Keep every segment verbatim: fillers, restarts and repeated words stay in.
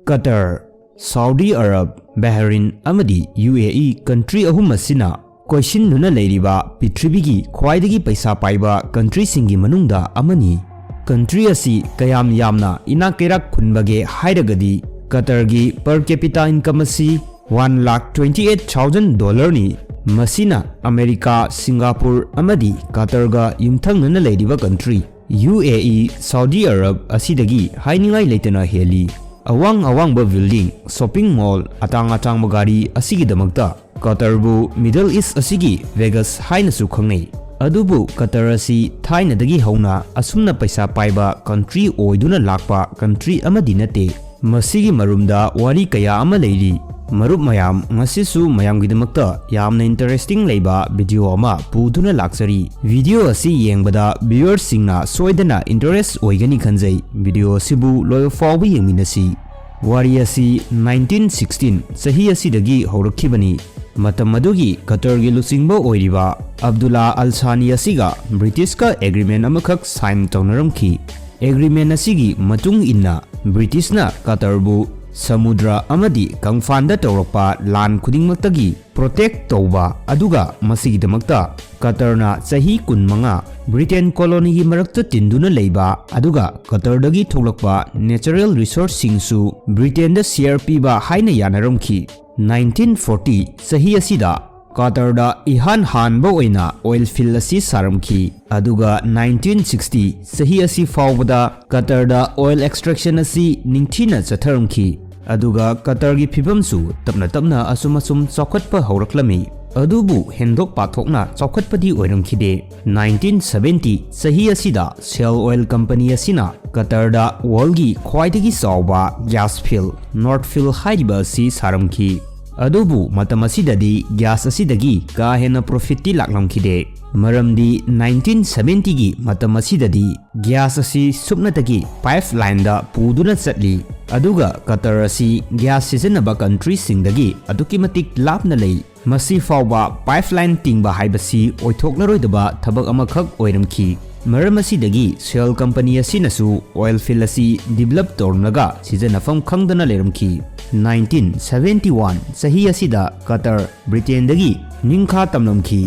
Cutter, Saudi Arab, ꯕꯍꯔꯤꯟ ꯑꯃꯗꯤ U ꯑꯦ E country ꯑꯍꯨꯝ ꯑꯁꯤꯅ ꯀꯣꯏꯁꯤꯟꯗꯨꯅ ꯂꯩꯔꯤꯕ ꯄ꯭ꯔꯤꯊꯤꯕꯤꯒꯤ ꯈ꯭ꯋꯥꯏꯗꯒꯤ ꯄꯩꯁꯥ ꯄꯥꯏꯕ ꯀꯟꯇ꯭ꯔꯤꯁꯤꯡꯒꯤ ꯃꯅꯨꯡꯗ ꯑꯃꯅꯤ꯫ ꯀꯟꯇ꯭ꯔꯤ ꯑꯁꯤ ꯀꯌꯥꯝ ꯌꯥꯝꯅ ꯏꯅꯥꯛ ꯀꯩꯔꯥꯛ ꯈꯨꯟꯕꯒꯦ ꯍꯥꯏꯔꯒꯗꯤ, ꯀꯇꯔꯒꯤ per capita income ꯑꯁꯤ one lakh twenty eight thousand dollarꯅꯤ꯫ ꯃꯁꯤꯅ ꯑꯃꯦꯔꯤꯀꯥ, ꯁꯤꯡꯒꯥꯄꯨꯔ ꯑꯃꯗꯤ ꯀꯇꯔꯒ ꯌꯨꯝꯊꯪꯅꯅ ꯂꯩꯔꯤꯕ ꯀꯟꯇ꯭ꯔꯤ ꯌꯨ ꯑꯦ ꯏ, ꯁꯥꯎꯗꯤ ꯑꯔꯕ ꯑꯁꯤꯗꯒꯤ ꯍꯥꯏꯅꯤꯡꯉꯥꯏ ꯂꯩꯇꯅ ꯍꯦꯜꯂꯤ꯫ ꯑꯋꯥꯡ ꯑꯋꯥꯡꯕ ꯕꯤꯜꯗꯤꯡ, ꯁꯣꯄꯤꯡ ꯃꯣꯜ, ꯑꯇꯥꯡ ꯑꯇꯥꯡꯕ ꯒꯥꯔꯤ ꯑꯁꯤꯒꯤꯗꯃꯛꯇ ꯀꯇꯔꯕꯨ ꯃꯤꯗꯜ ꯏꯁ ꯑꯁꯤꯒꯤ ꯚꯦꯒꯁ ꯍꯥꯏꯅꯁꯨ ꯈꯪꯅꯩ꯫ ꯑꯗꯨꯕꯨ ꯀꯇꯔ ꯑꯁꯤ ꯊꯥꯏꯅꯗꯒꯤ ꯍꯧꯅ ꯑꯁꯨꯝꯅ ꯄꯩꯁꯥ ꯄꯥꯏꯕ ꯀꯟꯇ꯭ꯔꯤ ꯑꯣꯏꯗꯨꯅ ꯂꯥꯛꯄ ꯀꯟꯇ꯭ꯔꯤ ꯑꯃꯗꯤ ꯅꯠꯇꯦ꯫ ꯃꯁꯤꯒꯤ ꯃꯔꯨꯝꯗ ꯋꯥꯔꯤ ꯀꯌꯥ ꯑꯃ ꯂꯩꯔꯤ꯫ ꯃꯔꯨꯞ ꯃꯌꯥꯝ, ꯉꯁꯤꯁꯨ ꯃꯌꯥꯝꯒꯤꯗꯃꯛꯇ ꯌꯥꯝꯅ ꯏꯟꯇꯔꯦꯁꯇꯤꯡ ꯂꯩꯕ ꯚꯤꯗꯤꯑꯣ ꯑꯃ ꯄꯨꯗꯨꯅ ꯂꯥꯛꯆꯔꯤ꯫ ꯚꯤꯗꯤꯑꯣ ꯑꯁꯤ ꯌꯦꯡꯕꯗ ꯚ꯭ꯌꯨꯋꯔꯁꯤꯡꯅ ꯁꯣꯏꯗꯅ ꯏꯟꯇꯔꯦꯁ ꯑꯣꯏꯒꯅꯤ ꯈꯟꯖꯩ꯫ ꯚꯤꯗꯤꯑꯣ ꯑꯁꯤꯕꯨ ꯂꯣꯏꯕ ꯐꯥꯎꯕ ꯌꯦꯡꯃꯤꯟꯅꯁꯤ꯫ ꯋꯥꯔꯤ ꯑꯁꯤ nineteen sixteen ꯆꯍꯤ ꯑꯁꯤꯗꯒꯤ ꯍꯧꯔꯛꯈꯤꯕꯅꯤ꯫ ꯃꯇꯝ ꯑꯗꯨꯒꯤ ꯀꯇꯔꯒꯤ ꯂꯨꯆꯤꯡꯕ ꯑꯣꯏꯔꯤꯕ ꯑꯕꯗꯨꯜꯂꯥ ꯑꯜ ꯁꯥꯅꯤ ꯑꯁꯤꯒ ꯕ꯭ꯔꯤꯇꯤꯁꯀ ꯑꯦꯒ꯭ꯔꯤꯃꯦꯟ ꯑꯃꯈꯛ ꯁꯥꯏꯟ ꯇꯧꯅꯔꯝꯈꯤ꯫ ꯑꯦꯒ꯭ꯔꯤꯃꯦꯟ ꯑꯁꯤꯒꯤ ꯃꯇꯨꯡ ꯏꯟꯅ ꯕ꯭ꯔꯤꯇꯤꯁꯅ ꯀꯇꯔꯕꯨ ꯁꯃꯨꯗ꯭ꯔ ꯑꯃꯗꯤ ꯀꯪꯐꯥꯟꯗ ꯇꯧꯔꯛꯄ ꯂꯥꯟ ꯈꯨꯗꯤꯡꯃꯛꯇꯒꯤ ꯄ꯭ꯔꯣꯇꯦꯛ ꯇꯧꯕ, ꯑꯗꯨꯒ ꯃꯁꯤꯒꯤꯗꯃꯛꯇ ꯀꯇꯔꯅ ꯆꯍꯤ ꯀꯨꯟꯃꯉꯥ ꯕ꯭ꯔꯤꯇꯦꯟ ꯀꯣꯂꯣꯅꯤꯒꯤ ꯃꯔꯛꯇ ꯇꯤꯟꯗꯨꯅ ꯂꯩꯕ, ꯑꯗꯨꯒ ꯀꯇꯔꯗꯒꯤ ꯊꯣꯛꯂꯛꯄ ꯅꯦꯆꯔꯦꯜ ꯔꯤꯁꯣꯔꯁꯁꯤꯡꯁꯨ ꯕ꯭ꯔꯤꯇꯦꯟꯗ ꯁꯤꯌꯔ ꯄꯤꯕ ꯍꯥꯏꯅ ꯌꯥꯅꯔꯝꯈꯤ꯫ Nineteen forty ꯆꯍꯤ ꯑꯁꯤꯗ ꯀꯇꯔꯗ ꯏꯍꯥꯟ ꯍꯥꯟꯕ ꯑꯣꯏꯅ ꯑꯣꯏꯜ ꯐꯤꯜ ꯑꯁꯤ ꯁꯥꯔꯝꯈꯤ, ꯑꯗꯨꯒ nineteen sixty ꯆꯍꯤ ꯑꯁꯤ ꯐꯥꯎꯕꯗ ꯀꯇꯔꯗ ꯑꯣꯏꯜ ꯑꯦꯛꯁꯇ꯭ꯔꯦꯛꯁꯟ ꯑꯁꯤ ꯅꯤꯡꯊꯤꯅ ꯆꯠꯊꯔꯝꯈꯤ, ꯑꯗꯨꯒ ꯀꯇꯔꯒꯤ ꯐꯤꯕꯝꯁꯨ ꯇꯞꯅ ꯇꯞꯅ ꯑꯁꯨꯝ ꯑꯁꯨꯝ ꯆꯥꯎꯈꯠꯄ ꯍꯧꯔꯛꯂꯝꯃꯤ꯫ ꯑꯗꯨꯕꯨ ꯍꯦꯟꯗꯣꯛ ꯄꯥꯊꯣꯛꯅ ꯆꯥꯎꯈꯠꯄꯗꯤ ꯑꯣꯏꯔꯝꯈꯤꯗꯦ꯫ Nineteen seventy ꯆꯍꯤ ꯑꯁꯤꯗ ꯁꯦꯜ ꯑꯣꯏꯜ ꯀꯝꯄꯅꯤ ꯑꯁꯤꯅ ꯀꯇꯔꯗ ꯋꯥꯔꯜꯒꯤ ꯈ꯭ꯋꯥꯏꯗꯒꯤ ꯆꯥꯎꯕ ꯒ꯭ꯌꯥꯁ ꯐꯤꯜ, ꯅꯣꯔꯠ ꯐꯤꯜ ꯍꯥꯏꯔꯤꯕ ꯑꯁꯤ ꯁꯥꯔꯝꯈꯤ꯫ ꯑꯗꯨꯕꯨ ꯃꯇꯝ ꯑꯁꯤꯗꯗꯤ ꯒ꯭ꯌꯥꯁ ꯑꯁꯤꯗꯒꯤ ꯀꯥ ꯍꯦꯟꯅ ꯄ꯭ꯔꯣꯐꯤꯠꯇꯤ ꯂꯥꯛꯂꯝꯈꯤꯗꯦ, ꯃꯔꯝꯗꯤ nineteen seventy ꯒꯤ ꯃꯇꯝ ꯑꯁꯤꯗꯗꯤ ꯒ꯭ꯌꯥꯁ ꯑꯁꯤ ꯁꯨꯞꯅꯇꯒꯤ ꯄꯥꯏꯞ ꯂꯥꯏꯟꯗ ꯄꯨꯗꯨꯅ ꯆꯠꯂꯤ, ꯑꯗꯨꯒ ꯀꯇꯔ ꯑꯁꯤ ꯒ꯭ꯌꯥꯁ ꯁꯤꯖꯤꯟꯅꯕ ꯀꯟꯇ꯭ꯔꯤꯁꯤꯡꯗꯒꯤ ꯑꯗꯨꯛꯀꯤ ꯃꯇꯤꯛ ꯂꯥꯞꯅ ꯂꯩ꯫ ꯃꯁꯤ ꯐꯥꯎꯕ ꯄꯥꯏꯞ ꯂꯥꯏꯟ ꯇꯤꯡꯕ ꯍꯥꯏꯕꯁꯤ ꯑꯣꯏꯊꯣꯛꯂꯔꯣꯏꯗꯕ ꯊꯕꯛ ꯑꯃꯈꯛ ꯑꯣꯏꯔꯝꯈꯤ꯫ ꯃꯔꯝ ꯑꯁꯤꯗꯒꯤ Shell company ꯑꯁꯤꯅꯁꯨ oil field ꯑꯁꯤ develop ꯇꯧꯔꯝꯂꯒ ꯁꯤꯖꯤꯟꯅꯐꯝ ꯈꯪꯗꯅ ꯂꯩꯔꯝꯈꯤ꯫ Nineteen seventy one ꯆꯍꯤ ꯑꯁꯤꯗ ꯀꯇꯔ ꯕ꯭ꯔꯤꯇꯦꯟꯗꯒꯤ ꯅꯤꯡꯈꯥ ꯇꯝꯂꯝꯈꯤ꯫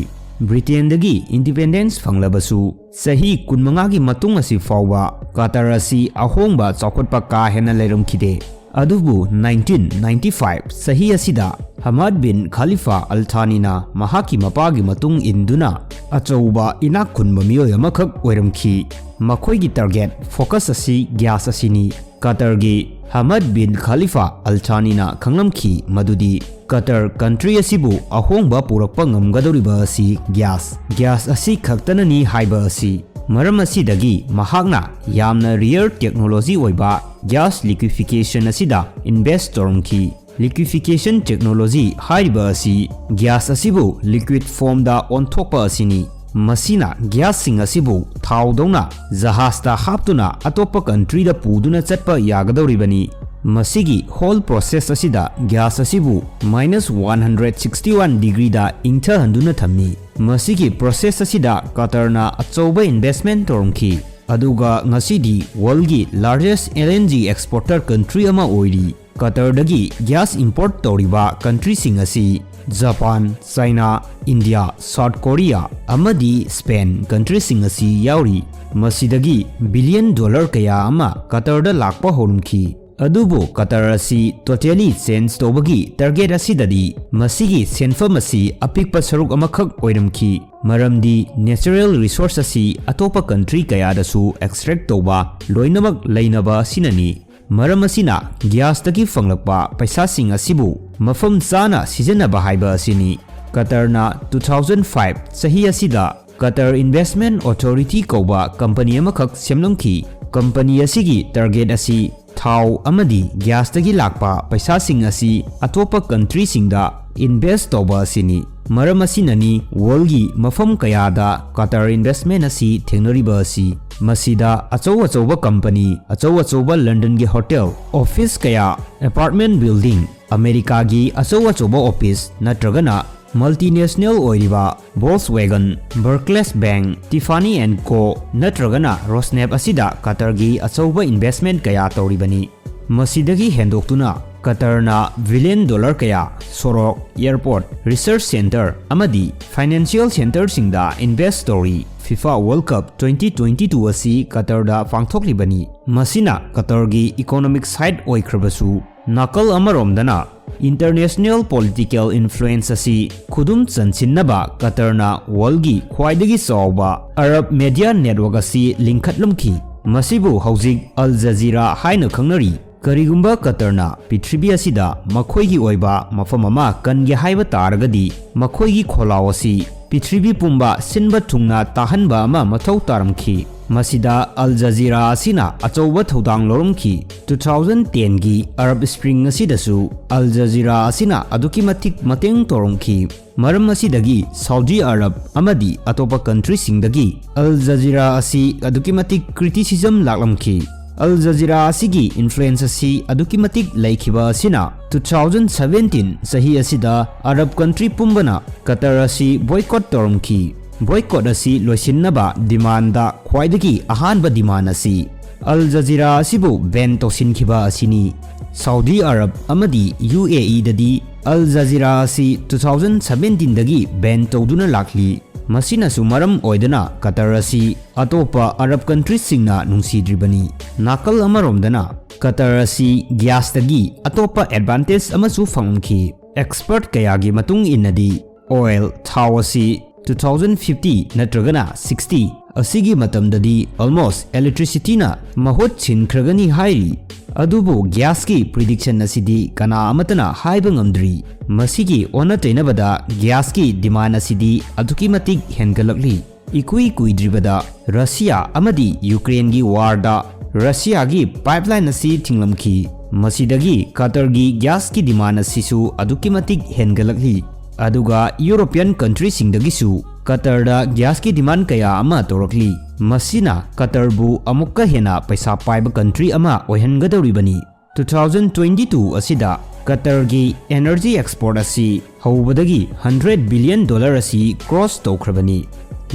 ꯕ꯭ꯔꯤꯇꯦꯟꯗꯒꯤ independence ꯐꯪꯂꯕꯁꯨ ꯆꯍꯤ ꯀꯨꯟꯃꯉꯥꯒꯤ ꯃꯇꯨꯡ ꯑꯁꯤ ꯐꯥꯎꯕ ꯀꯇꯔ ꯑꯁꯤ ꯑꯍꯣꯡꯕ ꯆꯥꯎꯈꯠꯄ ꯀꯥ ꯍꯦꯟꯅ ꯂꯩꯔꯝꯈꯤꯗꯦ꯫ ꯑꯗꯨꯕꯨ nineteen ninety five ꯆꯍꯤ ꯑꯁꯤꯗ ꯍꯃꯥꯗ ꯕꯤꯟ ꯈꯥꯂꯤꯐꯥ ꯑꯜ ꯊꯥꯅꯤꯅ ꯃꯍꯥꯛꯀꯤ ꯃꯄꯥꯒꯤ ꯃꯇꯨꯡ ꯏꯟꯗꯨꯅ ꯑꯆꯧꯕ ꯏꯅꯥꯛ ꯈꯨꯟꯕ ꯃꯤꯑꯣꯏ ꯑꯃꯈꯛ ꯑꯣꯏꯔꯝꯈꯤ꯫ ꯃꯈꯣꯏꯒꯤ target focus ꯑꯁꯤ gas ꯑꯁꯤꯅꯤ꯫ ꯀꯇꯔꯒꯤ ꯍꯃꯥꯗ ꯕꯤꯟ ꯈꯥꯂꯤꯐꯥ ꯑꯜ ꯊꯥꯅꯤꯅ ꯈꯪꯂꯝꯈꯤ ꯃꯗꯨꯗꯤ ꯀꯇꯔ country ꯑꯁꯤꯕꯨ ꯑꯍꯣꯡꯕ ꯄꯨꯔꯛꯄ ꯉꯝꯒꯗꯧꯔꯤꯕ ꯑꯁꯤ gas, gas ꯑꯁꯤ ꯈꯛꯇꯅꯅꯤ ꯍꯥꯏꯕ ꯑꯁꯤ꯫ ꯃꯔꯝ ꯑꯁꯤꯗꯒꯤ ꯃꯍꯥꯛꯅ ꯌꯥꯝꯅ rare technology ꯑꯣꯏꯕ gas liquefaction ꯑꯁꯤꯗ invest ꯇꯧꯔꯝꯈꯤ꯫ Liquefaction technology ꯍꯥꯏꯔꯤꯕ ꯑꯁꯤ gas ꯑꯁꯤꯕꯨ liquid formꯗ ꯑꯣꯟꯊꯣꯛꯄ ꯑꯁꯤꯅꯤ꯫ ꯃꯁꯤꯅ gasꯁꯤꯡ ꯑꯁꯤꯕꯨ ꯊꯥꯎꯗꯧꯅ ꯖꯍꯥꯖꯇ ꯍꯥꯞꯇꯨꯅ ꯑꯇꯣꯞꯄ countryꯗ ꯄꯨꯗꯨꯅ ꯆꯠꯄ ꯌꯥꯒꯗꯧꯔꯤꯕꯅꯤ꯫ ꯃꯁꯤꯒꯤ whole process ꯑꯁꯤꯗ gas ꯑꯁꯤꯕꯨ minus one hundred sixty one degreeꯗ ꯏꯪꯊꯍꯟꯗꯨꯅ ꯊꯝꯃꯤ꯫ ꯃꯁꯤꯒꯤ process ꯑꯁꯤꯗ ꯀꯇꯔꯅ ꯑꯆꯧꯕ investment ꯇꯧꯔꯝꯈꯤ꯫ ꯑꯗꯨꯒ ꯉꯁꯤꯗꯤ worldꯒꯤ largest LNG exporter country ꯑꯃ ꯑꯣꯏꯔꯤ꯫ ꯀꯇꯔꯗꯒꯤ gas import ꯇꯧꯔꯤꯕ countryꯁꯤꯡ ꯑꯁꯤ Japan, China, India, South Korea ꯑꯃꯗꯤ ꯁ꯭ꯄꯦꯟ countryꯁꯤꯡ ꯑꯁꯤ ꯌꯥꯎꯔꯤ꯫ ꯃꯁꯤꯗꯒꯤ billion dollar ꯀꯌꯥ ꯑꯃ ꯀꯇꯔꯗ ꯂꯥꯛꯄ ꯍꯧꯔꯝꯈꯤ꯫ ꯑꯗꯨꯕꯨ ꯀꯇꯔ ꯑꯁꯤ totally change ꯇꯧꯕꯒꯤ target ꯑꯁꯤꯗꯗꯤ ꯃꯁꯤꯒꯤ ꯁꯦꯟꯐꯝ ꯑꯁꯤ ꯑꯄꯤꯛꯄ ꯁꯔꯨꯛ ꯑꯃꯈꯛ ꯑꯣꯏꯔꯝꯈꯤ, ꯃꯔꯝꯗꯤ natural resource ꯑꯁꯤ ꯑꯇꯣꯞꯄ country ꯀꯌꯥꯗꯁꯨ extract ꯇꯧꯕ ꯂꯣꯏꯅꯃꯛ ꯂꯩꯅꯕ ꯑꯁꯤꯅꯅꯤ꯫ ꯃꯔꯝ ꯑꯁꯤꯅ gasꯇꯒꯤ ꯐꯪꯂꯛꯄ ꯄꯩꯁꯥꯁꯤꯡ ꯑꯁꯤꯕꯨ ꯃꯐꯝ ꯆꯥꯅ ꯁꯤꯖꯤꯟꯅꯕ ꯍꯥꯏꯕ ꯑꯁꯤꯅꯤ꯫ ꯀꯇꯔꯅ two thousand five ꯆꯍꯤ ꯑꯁꯤꯗ Qatar Investment Authority ꯀꯧꯕ company ꯑꯃꯈꯛ ꯁꯦꯝꯂꯝꯈꯤ꯫ Company ꯑꯁꯤꯒꯤ target ꯑꯁꯤ ꯊꯥꯎ ꯑꯃꯗꯤ gasꯇꯒꯤ ꯂꯥꯛꯄ ꯄꯩꯁꯥꯁꯤꯡ ꯑꯁꯤ ꯑꯇꯣꯞꯄ countryꯁꯤꯡꯗ invest ꯇꯧꯕ ꯑꯁꯤꯅꯤ꯫ ꯃꯔꯝ ꯑꯁꯤꯅꯅꯤ worldꯒꯤ ꯃꯐꯝ ꯀꯌꯥꯗ Qatar investment ꯑꯁꯤ ꯊꯦꯡꯅꯔꯤꯕ ꯑꯁꯤ꯫ ꯃꯁꯤꯗ ꯑꯆꯧ ꯑꯆꯧꯕ company, ꯑꯆꯧ ꯑꯆꯧꯕ Londonꯒꯤ hotel, office ꯀꯌꯥ, apartment building, ꯑꯃꯦꯔꯤꯀꯥꯒꯤ ꯑꯆꯧ ꯑꯆꯧꯕ office ꯅꯠꯇ꯭ꯔꯒꯅ Multinational ꯑꯣꯏꯔꯤꯕ Volkswagen, Barclays Bank, Tiffany and Co ꯅꯠꯇ꯭ꯔꯒꯅ Rosneft ꯑꯁꯤꯗ ꯀꯇꯔꯒꯤ ꯑꯆꯧꯕ investment ꯀꯌꯥ ꯇꯧꯔꯤꯕꯅꯤ꯫ ꯃꯁꯤꯗꯒꯤ ꯍꯦꯟꯗꯣꯛꯇꯨꯅ ꯀꯇꯔꯅ billion dollar ꯀꯌꯥ ꯁꯣꯔꯣꯛ, airport, research center ꯑꯃꯗꯤ financial centerꯁꯤꯡꯗ invest ꯇꯧꯔꯤ꯫ FIFA World Cup twenty twenty-two ꯑꯁꯤ ꯀꯇꯔꯗ ꯄꯥꯡꯊꯣꯛꯂꯤꯕꯅꯤ꯫ ꯃꯁꯤꯅ ꯀꯇꯔꯒꯤ economic side ꯑꯣꯏꯈ꯭ꯔꯕꯁꯨ, ꯅꯥꯀꯜ ꯑꯃꯔꯣꯝꯗꯅ international political influence ꯑꯁꯤ ꯈꯨꯗꯨꯝ ꯆꯟꯁꯤꯟꯅꯕ ꯀꯇꯔꯅ worldꯒꯤ ꯈ꯭ꯋꯥꯏꯗꯒꯤ ꯆꯥꯎꯕ Arab media network ꯑꯁꯤ ꯂꯤꯡꯈꯠꯂꯝꯈꯤ꯫ ꯃꯁꯤꯕꯨ ꯍꯧꯖꯤꯛ Al Jazeera ꯍꯥꯏꯅ ꯈꯪꯅꯔꯤ꯫ ꯀꯔꯤꯒꯨꯝꯕ ꯀꯇꯔꯅ ꯄ꯭ꯔꯤꯊꯤꯕꯤ ꯑꯁꯤꯗ ꯃꯈꯣꯏꯒꯤ ꯑꯣꯏꯕ ꯃꯐꯝ ꯑꯃ ꯀꯟꯒꯦ ꯍꯥꯏꯕ ꯇꯥꯔꯒꯗꯤ, ꯃꯈꯣꯏꯒꯤ ꯈꯣꯜꯂꯥꯎ ꯑꯁꯤ ꯄ꯭ꯔꯤꯊꯤꯕꯤ ꯄꯨꯝꯕ ꯁꯤꯟꯕ ꯊꯨꯡꯅ ꯇꯥꯍꯟꯕ ꯑꯃ ꯃꯊꯧ ꯇꯥꯔꯝꯈꯤ꯫ ꯃꯁꯤꯗ Al Jazeera ꯑꯁꯤꯅ ꯑꯆꯧꯕ ꯊꯧꯗꯥꯡ ꯂꯧꯔꯝꯈꯤ꯫ Two thousand tenꯒꯤ Arab Spring ꯑꯁꯤꯗꯁꯨ Al Jazeera ꯑꯁꯤꯅ ꯑꯗꯨꯛꯀꯤ ꯃꯇꯤꯛ ꯃꯇꯦꯡ ꯇꯧꯔꯝꯈꯤ꯫ ꯃꯔꯝ ꯑꯁꯤꯗꯒꯤ Saudi Arab ꯑꯃꯗꯤ ꯑꯇꯣꯞꯄ countryꯁꯤꯡꯗꯒꯤ Al Jazeera ꯑꯁꯤ ꯑꯗꯨꯛꯀꯤ ꯃꯇꯤꯛ criticism ꯂꯥꯛꯂꯝꯈꯤ꯫ Al Jazeera ꯑꯁꯤꯒꯤ influence ꯑꯁꯤ ꯑꯗꯨꯛꯀꯤ ꯃꯇꯤꯛ ꯂꯩꯈꯤꯕ ꯑꯁꯤꯅ two thousand seventeen ꯆꯍꯤ ꯑꯁꯤꯗ Arab country ꯄꯨꯝꯕꯅ ꯀꯇꯔ ꯑꯁꯤ boycott ꯇꯧꯔꯝꯈꯤ꯫ Boycott ꯑꯁꯤ ꯂꯣꯏꯁꯤꯟꯅꯕ demandꯗ ꯈ꯭ꯋꯥꯏꯗꯒꯤ ꯑꯍꯥꯟꯕ demand ꯑꯁꯤ Al Jazeera ꯑꯁꯤꯕꯨ ban ꯇꯧꯁꯤꯟꯈꯤꯕ ꯑꯁꯤꯅꯤ꯫ Saudi Arab ꯑꯃꯗꯤ UAEꯗꯗꯤ Al Jazeera ꯑꯁꯤ two thousand seventeenꯗꯒꯤ ban ꯇꯧꯗꯨꯅ ꯂꯥꯛꯂꯤ꯫ ꯃꯁꯤꯅꯁꯨ ꯃꯔꯝ ꯑꯣꯏꯗꯨꯅ ꯀꯇꯔ ꯑꯁꯤ ꯑꯇꯣꯞꯄ Arab countryꯁꯤꯡꯅ ꯅꯨꯡꯁꯤꯗ꯭ꯔꯤꯕꯅꯤ꯫ ꯅꯥꯀꯜ ꯑꯃꯔꯣꯝꯗꯅ ꯀꯇꯔ ꯑꯁꯤ gasꯇꯒꯤ ꯑꯇꯣꯞꯄ advantage ꯑꯃꯁꯨ ꯐꯪꯂꯝꯈꯤ꯫ Expert ꯀꯌꯥꯒꯤ ꯃꯇꯨꯡ ꯏꯟꯅꯗꯤ, oil, ꯊꯥꯎ ꯑꯁꯤ two thousand fifty ꯅꯠꯇ꯭ꯔꯒꯅ sixty ꯑꯁꯤꯒꯤ ꯃꯇꯝꯗꯗꯤ almost electricityꯅ ꯃꯍꯨꯠ ꯁꯤꯟꯈ꯭ꯔꯒꯅꯤ ꯍꯥꯏꯔꯤ꯫ ꯑꯗꯨꯕꯨ gasꯀꯤ prediction ꯑꯁꯤꯗꯤ ꯀꯅꯥ ꯑꯃꯠꯇꯅ ꯍꯥꯏꯕ ꯉꯝꯗ꯭ꯔꯤ꯫ ꯃꯁꯤꯒꯤ ꯑꯣꯟꯅ ꯇꯩꯅꯕꯗ gasꯀꯤ demand ꯑꯁꯤꯗꯤ ꯑꯗꯨꯛꯀꯤ ꯃꯇꯤꯛ ꯍꯦꯟꯒꯠꯂꯛꯂꯤ꯫ ꯏꯀꯨꯏ ꯀꯨꯏꯗ꯭ꯔꯤꯕꯗ Russia ꯑꯃꯗꯤ Ukraineꯒꯤ warꯗ Russiaꯒꯤ pipeline ꯑꯁꯤ ꯊꯤꯡꯂꯝꯈꯤ꯫ ꯃꯁꯤꯗꯒꯤ ꯀꯇꯔꯒꯤ gasꯀꯤ demand ꯑꯁꯤꯁꯨ ꯑꯗꯨꯛꯀꯤ ꯃꯇꯤꯛ ꯍꯦꯟꯒꯠꯂꯛꯂꯤ꯫ ꯑꯗꯨꯒ European countryꯁꯤꯡꯗꯒꯤꯁꯨ ꯀꯇꯔꯗ gasꯀꯤ demand ꯀꯌꯥ ꯑꯃ ꯇꯧꯔꯛꯂꯤ꯫ ꯃꯁꯤꯅ ꯀꯇꯔꯕꯨ ꯑꯃꯨꯛꯀ ꯍꯦꯟꯅ ꯄꯩꯁꯥ ꯄꯥꯏꯕ country ꯑꯃ ꯑꯣꯏꯍꯟꯒꯗꯧꯔꯤꯕꯅꯤ꯫ Two thousand twenty-two ꯑꯁꯤꯗ ꯀꯇꯔꯒꯤ energy export ꯑꯁꯤ ꯍꯧꯕꯗꯒꯤ hundred billion dollar ꯑꯁꯤ cross ꯇꯧꯈ꯭ꯔꯕꯅꯤ꯫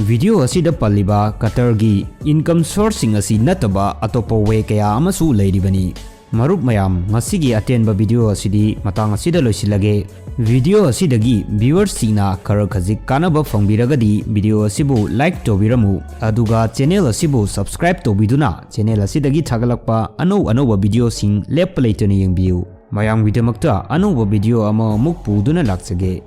Video ꯑꯁꯤꯗ ꯄꯜꯂꯤꯕ ꯀꯇꯔꯒꯤ income sourceꯁꯤꯡ ꯑꯁꯤ ꯅꯠꯇꯕ ꯑꯇꯣꯞꯄ way ꯀꯌꯥ ꯑꯃꯁꯨ ꯂꯩꯔꯤꯕꯅꯤ꯫ ꯃꯔꯨꯞ ꯃꯌꯥꯝ, ꯉꯁꯤꯒꯤ ꯑꯇꯦꯟꯕ video ꯑꯁꯤꯗꯤ ꯃꯇꯥꯡ ꯑꯁꯤꯗ ꯂꯣꯏꯁꯤꯜꯂꯒꯦ꯫ Video ꯑꯁꯤꯗꯒꯤ viewersꯁꯤꯡꯅ ꯈꯔ ꯈꯖꯤꯛ ꯀꯥꯟꯅꯕ ꯐꯪꯕꯤꯔꯒꯗꯤ video ꯑꯁꯤꯕꯨ like ꯇꯧꯕꯤꯔꯝꯃꯨ, ꯑꯗꯨꯒ channel ꯑꯁꯤꯕꯨ subscribe ꯇꯧꯕꯤꯗꯨꯅ channel ꯑꯁꯤꯗꯒꯤ ꯊꯥꯒꯠꯂꯛꯄ ꯑꯅꯧ ꯑꯅꯧꯕ videoꯁꯤꯡ ꯂꯦꯞꯄ ꯂꯩꯇꯅ ꯌꯦꯡꯕꯤꯌꯨ꯫ ꯃꯌꯥꯝꯒꯤꯗꯃꯛꯇ ꯑꯅꯧꯕ video ꯑꯃꯃꯨꯛ ꯄꯨꯗꯨꯅ ꯂꯥꯛꯆꯒꯦ꯫